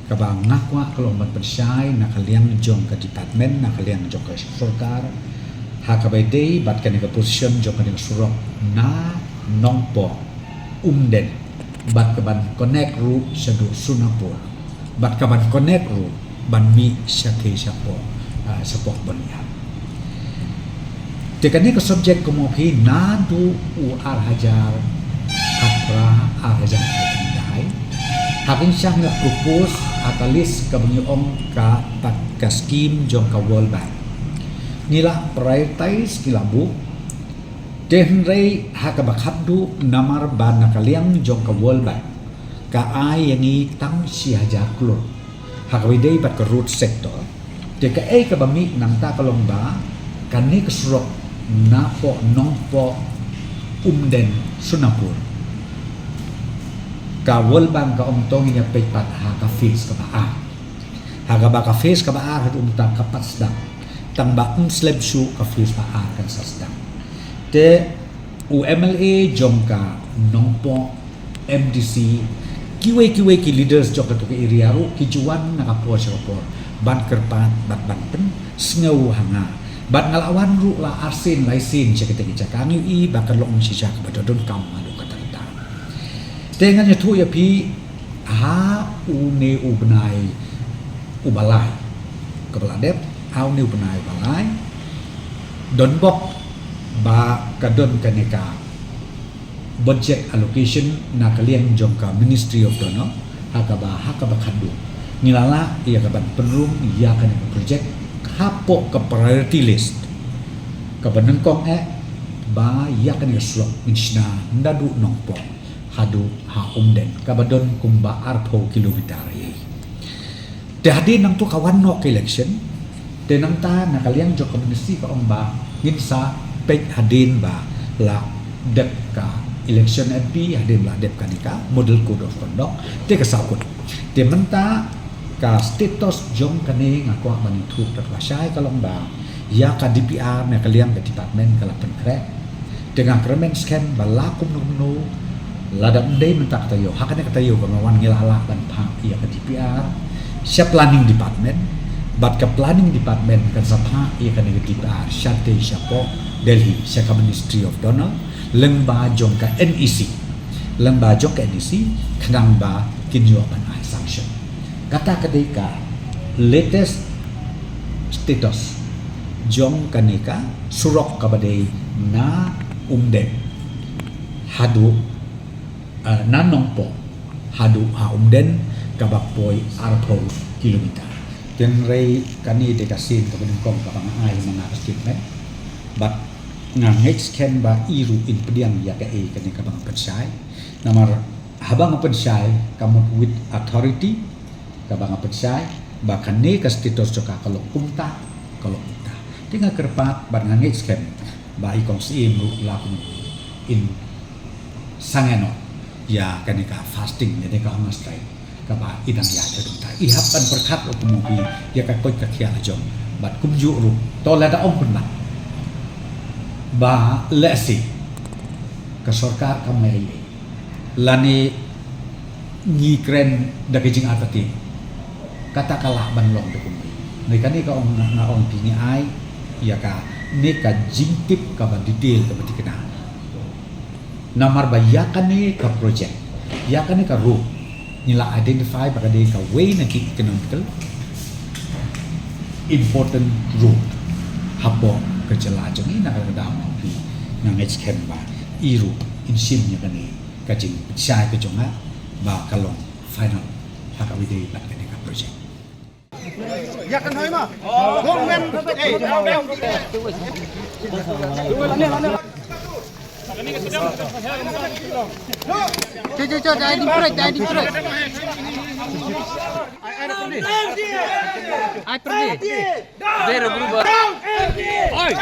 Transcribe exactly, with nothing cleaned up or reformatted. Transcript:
Kaba nga kwah ka long ban pynshai na ka liang jong ka department, na ka liang jong ka sorkar, ha kaba ïadei bad kane ka position jong kane ka surok na Nongpoh Umden, bad kaban connect ruh shaduh Sonapur, bad kaban connect ruh ban mih shatei shapoh, ah, shapoh Bonïaid. Te kane ka subject kumno phi naduh u ar hajar khatphra, ar hajar khatkhyndai. Haba ngi shah ngi la propose ha ka list kaba ngi ong ka, ka scheme jong ka World Bank. Ngi la prioritize, ngi la buh. Te hynrei ha kaba khatduh namar ba na ka liang jong ka World Bank ka ai ïa ngi tang shi hajar klur ha kaba ïadei bad ka road sector. Te kaei kaba mih nangta ka long ba kane ka surok napoh Nongpoh Umden Sonapur, ka World Bank ka ong to ngin ïa peit pat ha ka phase kaba ar. Ha kaba ka phase kaba ar haduh mynta ka pat sdang. Tang ba ym slem shuh ka phase ba ar kan sa sdang. Te u M L A jong ka Nongpoh, M D C, kiwei kiwei ki leaders jong kato ka area ruh ki ju wan na ka por sha ka por ban kyrpad bad ban pynsngew ha nga. Bad nga la wan ruh la arsien laisien sha katei ka jaka, ngi ïohi ba ka long shisha kaba donkam haduh katta katta. Te ngan ïathuh ïa phi, ha une u bnai uba lai kaba la dep, ha une u bnai uba lai, don bok ba ka don kane ka budget allocation na ka liang jong ka Ministry of DoNER, ha kaba, ha kaba khatduh ngi la lah ïa kaban pynrung ïa kane ka project hapoh ka priority list, kaba nyngkong eh ba ïa kane ka surok ngin shna naduh Nongpoh haduh ha Umden, kaba don kumba arphew kilometer ïa. Te hadien nangto ka wan noh ka election, te nangta na ka liang jong ka ministry ka ong ba ngin sa peit hadien ba la dep ka election M P, hadien ba la dep kane ka model code of conduct, te ka sahkut. Te mynta ka status jong kane nga kwah ban ïathuh da kaba shai ka long ba ïa ka D P R na ka liang ka department ka la pynkhreh. Te nga kyrmen skhem ba la kumno kumno, lada ym dei mynta ka taïew, ha kane ka taïew kaba wan ngi la lah ban phah ïa ka D P R sha planning department, bad ka planning department kan sa phah ïa kane ka D P R shatei shapoh Delhi, sha ka Ministry of DoNER, lyngba jong ka N E C, lyngba jong ka N E C, khnang ba kin ïoh ban ai sanction. Kata ka dei ka latest status jong kane ka surok kaba dei na Umden haduh, eh, na Nongpoh haduh ha Umden, kaba poi arphew kilometer. Hynrei kane dei ka sien kaba nyngkong kaba nga ai ha man ka statement. Bad nga ngeit skhem ba i ruh in pdiang ïa kaei kane kaba nga pynshai. Namar haba nga pynshai ka mut with authority, kaba nga pynshai ba kane ka status jong ka ka long kumta, ka long kumta. Te nga kyrpad bad nga ngeit skhem ba i Kong Syiem ruh la kum in sangeh noh ïa kane ka fasting, ïa kane ka hunger strike kaba i dang ïaid haduh mynta. I hap ban pyrkhat ruh kumno phi ïa ka koit ka khiah la jong, bad kumjuh ruh to lada ong pynban ba lehse ka sorkar kam leh ei ei, lane ngi kren da ka jingartatien, kata ka lah ban long da kumne. Ngi kane ka ong, nga ong phi, ngi ai ïa kane ka jingtip kaba detail, kaba thikna. Namar ba ïa kane ka project, ïa kane ka road, ngi la identify ba ka dei kawei na ki economical important road hapoh ka jylla jong ngi. Na kata ka daw nga ong phi, nga ngeit skhem ba i ruh in shim ïa kane ka jingpynshai ka jong nga ba ka long final ha kaba ïadei bad kane ka project. Ïa kan hoi ma. Wong men. Ei. Cho, cho, cho, dai ding prek, dai ding prek. Ai pergi. Zero berubah. Oi.